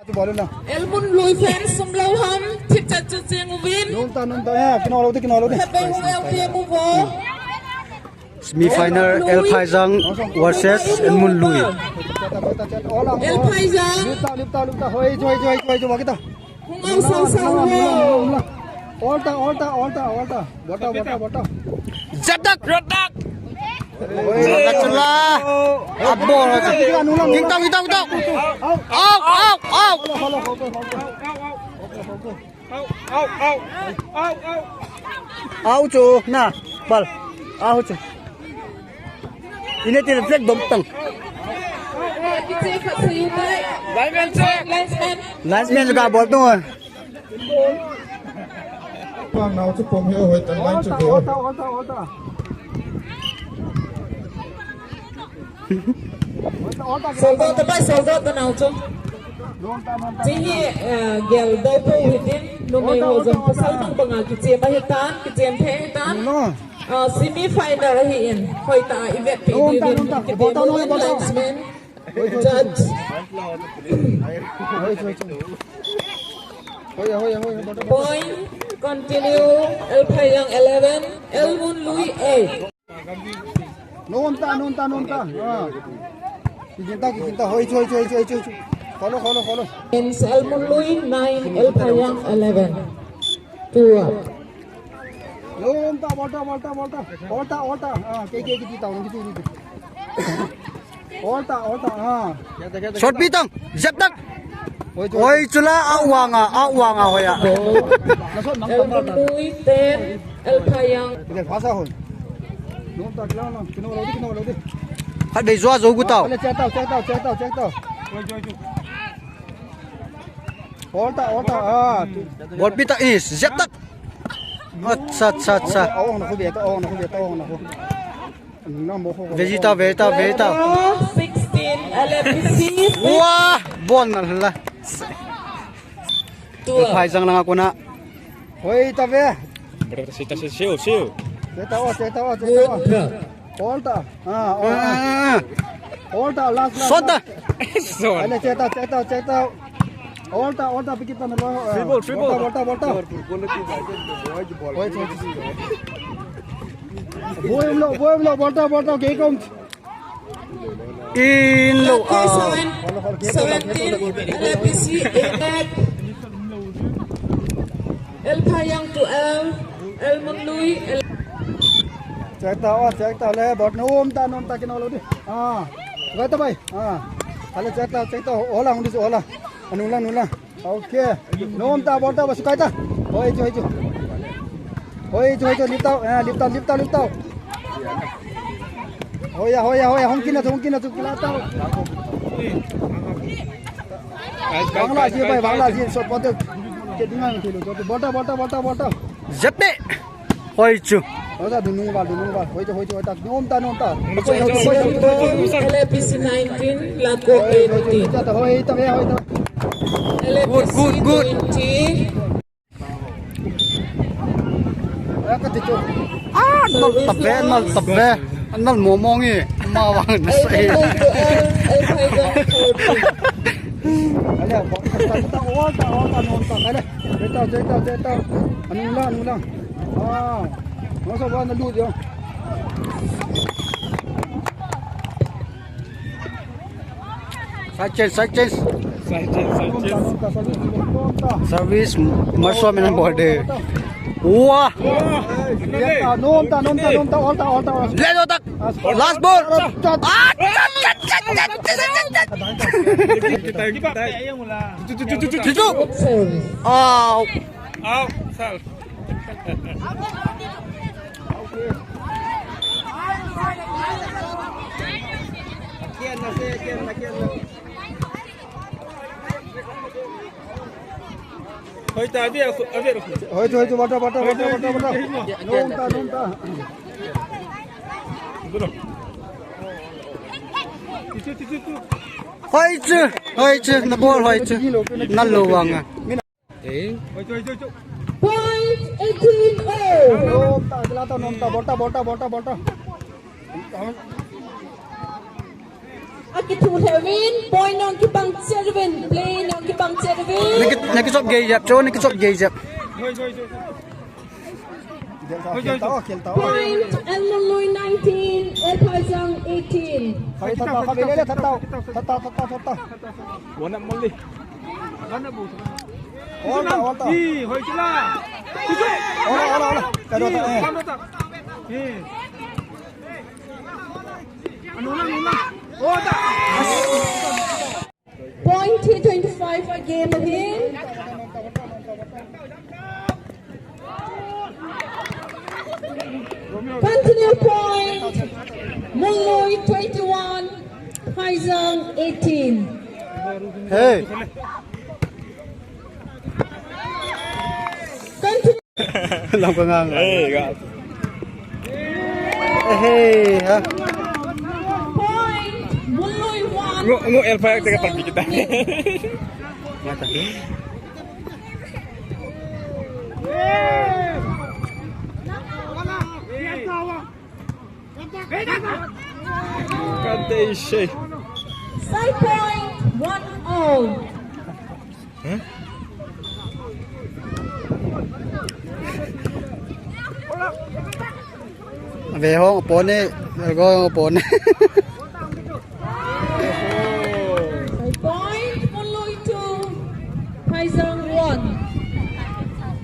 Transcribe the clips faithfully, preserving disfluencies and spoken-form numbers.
Elmun Lui fans sum lou ham, thip chat chu ching uvin. Nom ta, nom ta, eh, kino lou di, kino lou di. Happy New Year, team uvo. Semi final, El Phaijang versus Elmun Lui. El Phaijang. Lip ta, lip ta, lip ta. Hoi, hoi, hoi, hoi, hoi, kita. Hung au sau sau uvo. Alta, alta, alta, alta. Bota, bota, bota. Jadak, jadak. Chula, chula. Abol. Gintau, gintau, gintau. Au, au, au. Au, au, au, au, au. Au chu, na, bal. Au chu. Ine til flag dom tang. Linesman che. Linesman. Linesman chu ka bol tung. Pang nau chu pom he hoi tan line chu. Alta, alta, alta, alta. Soldo ta bai, soldo ta nau chu. Chi hi, eh, gel dai po hitin, numei ho jong pasal bang banga kichem ahitan, kichem thei ahitan. Ah, semi final ahin, hoitah a i vetpeh diuvin, kiti linesman, judge. Point, continue, El Phaijang eleven, Elmun Lui eight. Nom ta, nom ta, nom ta. Ah. Kikin ta, kikin ta. Hoi chu, hoi chu, hoi chu, hoi chu, hoi chu. Kholo, kholo, kholo. Elmun Lui nine, El Phaijang eleven. Two up. Nom ta, bol ta, bol ta, bol ta. Bol ta, bol ta. Ah, ke, ke, kiti ta, kiti, kiti. Bol ta, bol ta. Ah. Shot pi tang, jep tang. Hoi chu. Hoi chu la, a wanga, a wanga hoi a. Elmun Lui ten, El Phaijang. Khatvei jua jou gu tau. Bol ta, bol ta, ah. Bol pi ta, is, jep ta. Acha, acha, acha. Veji ta, veji ta, veji ta. Sixteen, L F C. Wah, bol na la. Phaijang langa kona. Hoi ta ve. Brother, sita, sita, siu, siu. Cheta o, cheta o, cheta o. Alta. Ah, alta. Alta, last, last. Sota. Sota. Ale, cheta, cheta, cheta. Alta, alta, pikit na lo. Free ball, free ball. Alta, alta, alta. Hoi, hoi. Boy, umlo, boy, umlo, alta, alta, ke kom. In lo, ah. Seventeen, L F C eight. El Phaijang twelve, Elmun Lui, El- Check ta, oh, check ta, le, bot, nom ta, nom ta, kino lo di. Ah, gai ta bai. Ah, ale, check ta, check ta, hola, hung di, hola. Anu la, anu la. Okay. Nom ta, bol ta, ba sukai ta. Hoi chu, hoi chu. Hoi chu, hoi chu, lip tau, eh, lip tau, lip tau, lip tau. Hoiya, hoiya, hoiya, hung kina, hung kina, hung kina tau. Bangla ji bai, Bangla ji, so, bol ta. Ke dinga, ke lo, bol ta, bol ta, bol ta, bol ta. Jep de. Hoi chu. Hoi ta, dunung ba, dunung ba. Hoi ta, hoi ta, hoi ta. Nom ta, nom ta. L F C nineteen, Lako eighteen. Hoi ta, hoi ta, hoi ta. Good, good, good. L F C twenty. Eh, ka ti chu. Ah, nal ta ve, nal ta ve. Nal mo mo ngi. Ma vang na sai. Ale, bol ta, bol ta, bol ta, nom ta. Ale, beta, beta, beta. Anu la, anu la. Ah, masa ba na lu jo. Side change, side change. Side change, side change. Service, Marshall men bol de. Wah. Nom ta, nom ta, nom ta, alta, alta, alta. Let out. Last ball. Ah, chat, chat, chat. Chuchu. Out. Out, sir. Hoi ta, ave, ave. Hoi chu, hoi chu, bol ta, bol ta, bol ta, bol ta, bol ta. Nom ta, nom ta. Hoi chu, hoi chu, na bol hoi chu. Na lo vang a. Point eighteen all. Nom ta, kila ta, nom ta, bol ta, bol ta, bol ta, bol ta. Akithu lheh uvin, point jong kibang cheh uvin, play jong kibang Naki, naki chop gei jep, cho naki chop gei jep. Point, L Munlui nineteen, L Phaijang eighteen. Thata, thata, thata, thata. One up, Molly. One up, one up. Ol ta, ol ta. Ol ta, ol ta, ol ta. Kado ta, eh. Point T twenty-five a game ahin. Continue point. Munlui twenty-one, Phaijang eighteen. Hey. Continue. Lam ka nga nga. Eh, ga. Eh, hey, ha. Point. Munlui one. Ngo, ngo, L five, teka, pagpikit tayo. Mata. Kante ishe. Side point, one all. Ve hong pone, go hong pone. Point, Munlui two, Phaijang one.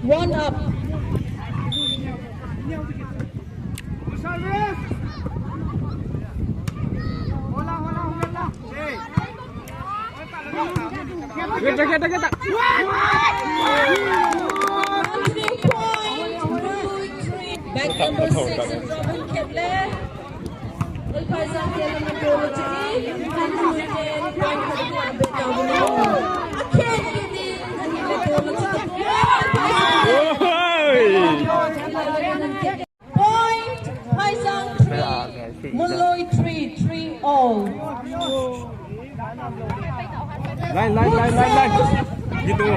One up. Kita, kita, kita. Opening point, Munlui three. Back number six, Robin Keble. L Phaijang ten number two, Chini. Munlui ten, point for the Abbott Governor. Again, Chini. Oi! Point, Phaijang three, Munlui three, three all. Line, line, line, line, line. Gitu.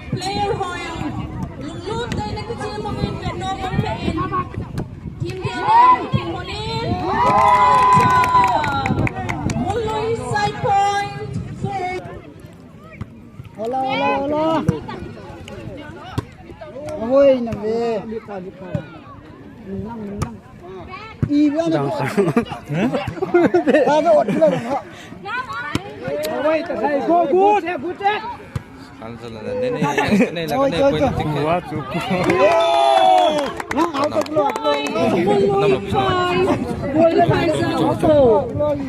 Player ho jong lunglut tah in kichai mong in, vet nom mong tah in. Team dia, team ho in. Munlui side point. Hola, hola, hola. Ahoi, na ve. Minlang, minlang. I ve na. Dang ko. Ha? Ha, ve, ot lo. Ahoi, ta sai. Go, go, go, go. Kansa la, ne, ne, ne, la, ne, point tik. Wa chu. Nam lo.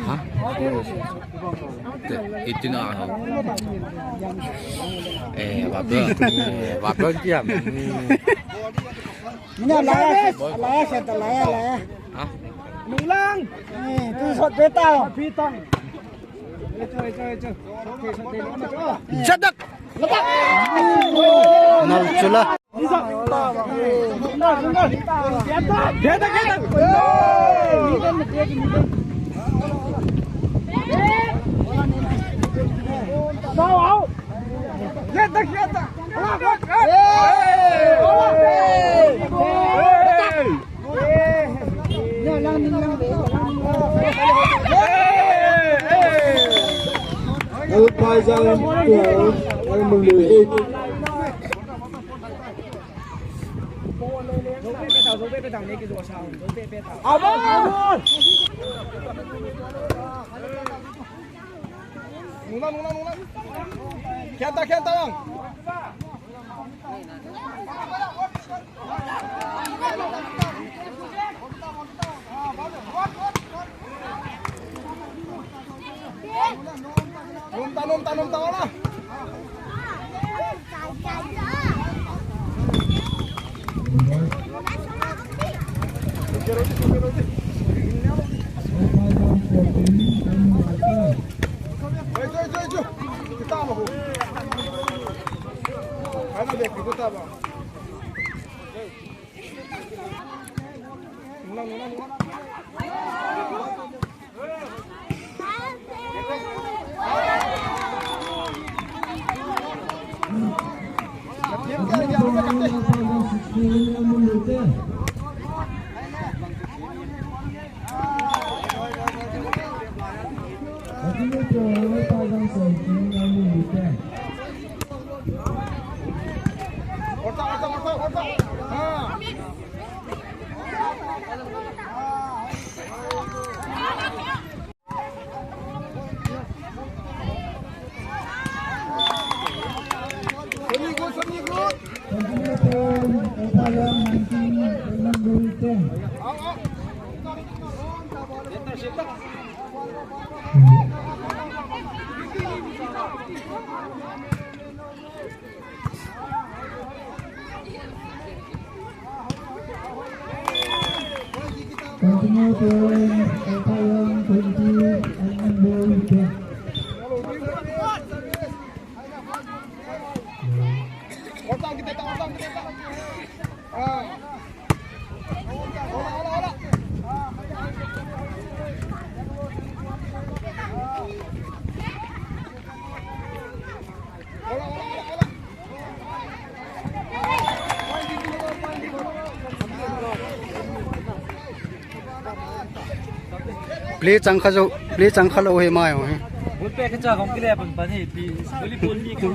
Ha? Itina. Eh, wa ba. Eh, wa ba kiam. Mina laya, laya, laya, laya. Ha? Nunglang. Eh, tu sot beta. Pitang. Jadak. Nal chula. L Phaijang twelve, L Munlui eight. Nunglang, nunglang, nunglang. Kenta, kenta, lang. Num ta, num ta, num ta, wala. Continue playing, Alpha Young twenty and Unborn ten. Play chang kha jo, play chang kha lou hi mai ho hi. Ball pe ka cha kong kile pan pan hi, pi, volleyball ni ko.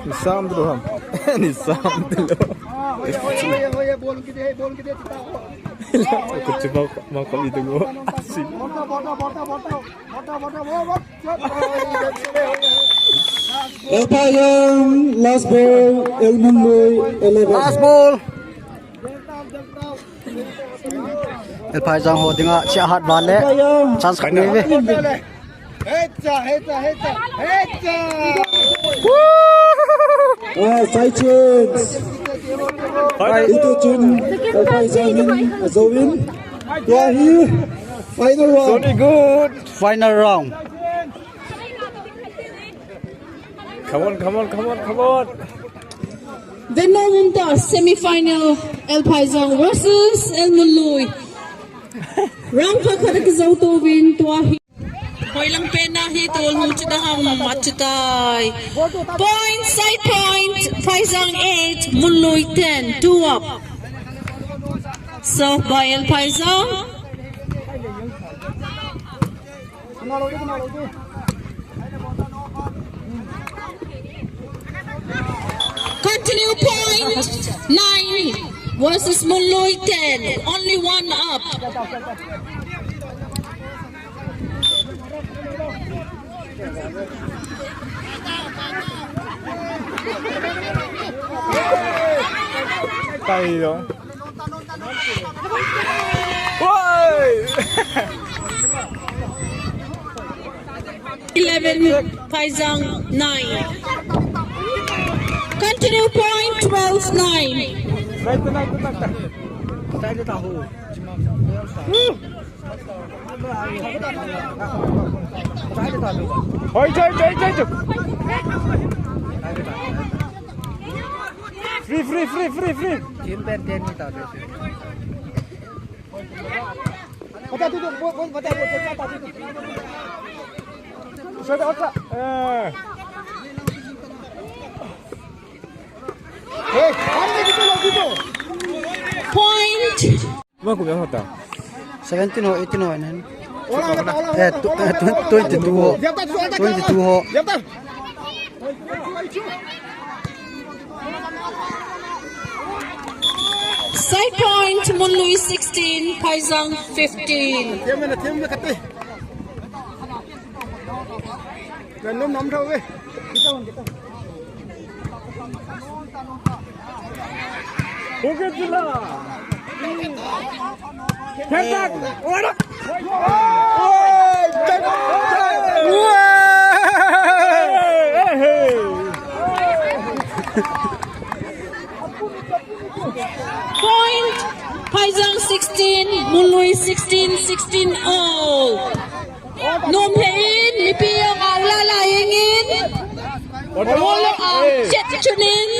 Ni sam tu ham. Ni sam tu lo. Kuchi mau, mau kami tu. Asi. Alpha Young, last ball, Elmunlui, eleven. Last ball. Elphaijang ho dinga, chia hat vale. Chance khat nei ve. Hecha, hecha, hecha, hecha. Ah, side change. Itu chun, Elphaijang in, Azovin. Tua hi, final round. Very good. Final round. Come on, come on, come on, come on. Venna Wungta semi-final, Elphaijang versus Elmunlui. Round khat khat kijou tou vin tua hi. Hoilang pen a hi tol mu chu da ham ma chu tai. Point, side point, Phaijang eight, Munlui ten, two up. Serve by Elphaijang. Continue point nine versus Munlui ten. Only one up. Tayo. Woi! Eleven, Phaijang nine. Continue point, twelve nine. Woo! Hoi, hoi, hoi, hoi, hoi. Free, free, free, free, free. Team pen ten ni ta. Bata tu tu, bo-, bo-, bata, bo-, bo-, bata tu tu. Shut up. Eh. Hey, point. Seventeen ho, eighteen ho, nine. Eh, tw-, eh, tw-, twenty-two ho. Twenty-two ho. Side point, Munlui sixteen, Phaijang fifteen. Point, Phaijang sixteen, Munlui sixteen, sixteen all. Nom he in, mipi jong a la la jeng in. Ball a chet chun in.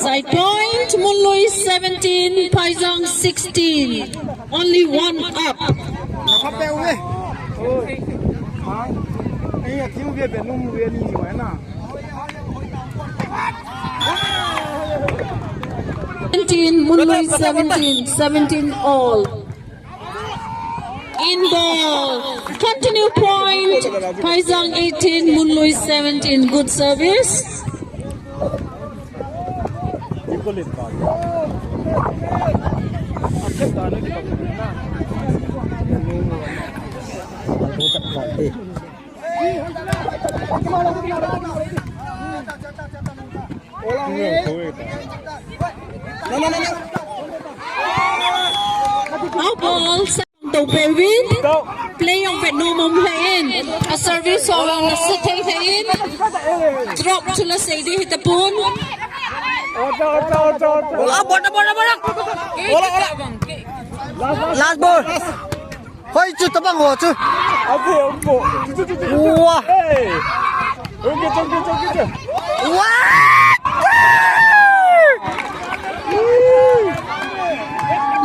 Side point, Munlui seventeen, Phaijang sixteen. Only one up. Seventeen, Munlui seventeen, seventeen all. In ball. Continue point. Phaijang eighteen, Munlui seventeen. Good service. Out ball. Tou pe win. Play jong vet nom um lheh in. A service ho jong nasa thei lheh in. Drop chu la sei ding hita pon. Ola, bola, bola, bola. Ola, ola. Last ball. Hoi chu tabang ho chu. Ati, umpo. Chu, chu, chu, chu, chu. Wah. Hey. Chungkit, chungkit, chungkit, chungkit. What?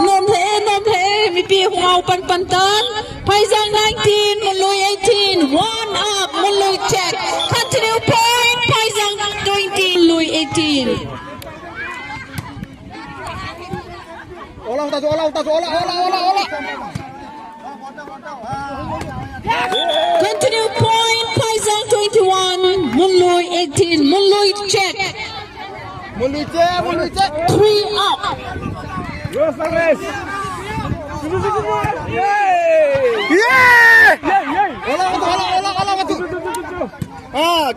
Nom lheh, nom lheh, mipi hung au pan pan tan. Phaijang nineteen, Munlui eighteen. One up, Munlui check. Continue point, Phaijang twenty, Munlui eighteen. Ola, ola, ola, ola, ola, ola, ola. Continue point, Phaijang twenty-one, Munlui eighteen, Munlui check. Munlui check, Munlui check. Three up. Yes, yes. Yay! Yay! Yay, yay! Ola, ola, ola, ola, ola. Ah.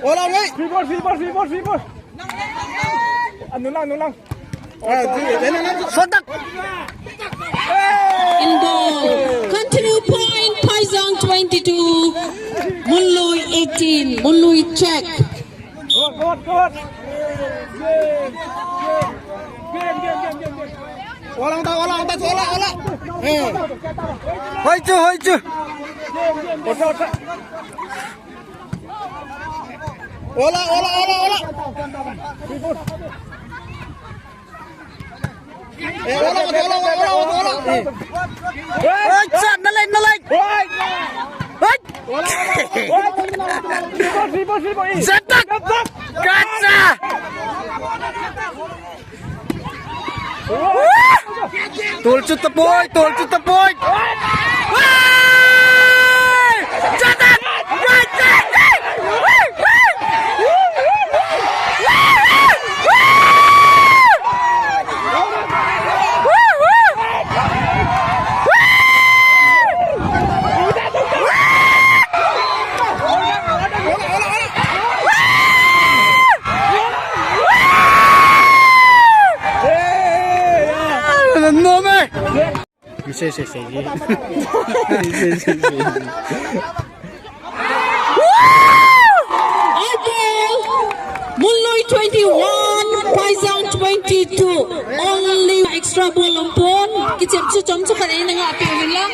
Ola, ngai. Free ball, free ball, free ball, free ball. Anu lang, anu lang. Sotak. In ball. Continue point, Phaijang twenty-two, Munlui eighteen, Munlui check. Good, good, good. Ola, ola, ola, ola. Eh. Hoi chu, hoi chu. Ola, ola, ola, ola. Eh, ola, ola, ola, ola, ola. Eh. Oi, chat, nalai, nalai. Oi. Oi. Ola, ola, ola. Dribble, dribble, dribble. Zatak. Kacha. Tol chu tapoi, tol chu tapoi. Nome. Ise, ise, ise, ise. Ise, ise, ise, ise. Munlui twenty-one, Phaijang twenty-two. Only extra ball umpon. Kichep chu chom chu khat eina ngah peh uvin lang.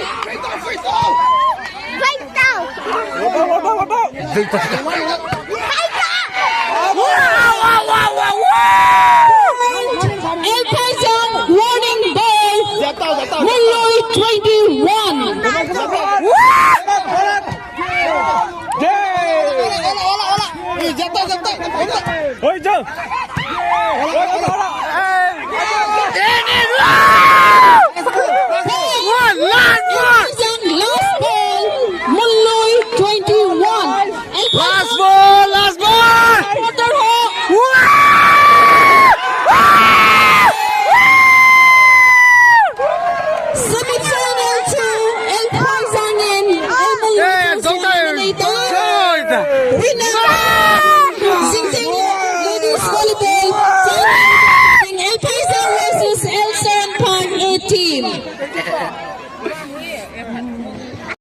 What about, what about, what about? What about? Wow, wow, wow, wow, wow! El Phaijang, warning ball. Munlui twenty-one. Hey, jab tao, jab tao, jab tao. Hoi, jab. Hoi, jab. Hey. One, last one. Last ball, Munlui twenty-one. Last ball, last ball. Quarter ho. Wow! Wow! Semifinal two, El Phaijang and El Munlui. Yeah, don't tire. Winner.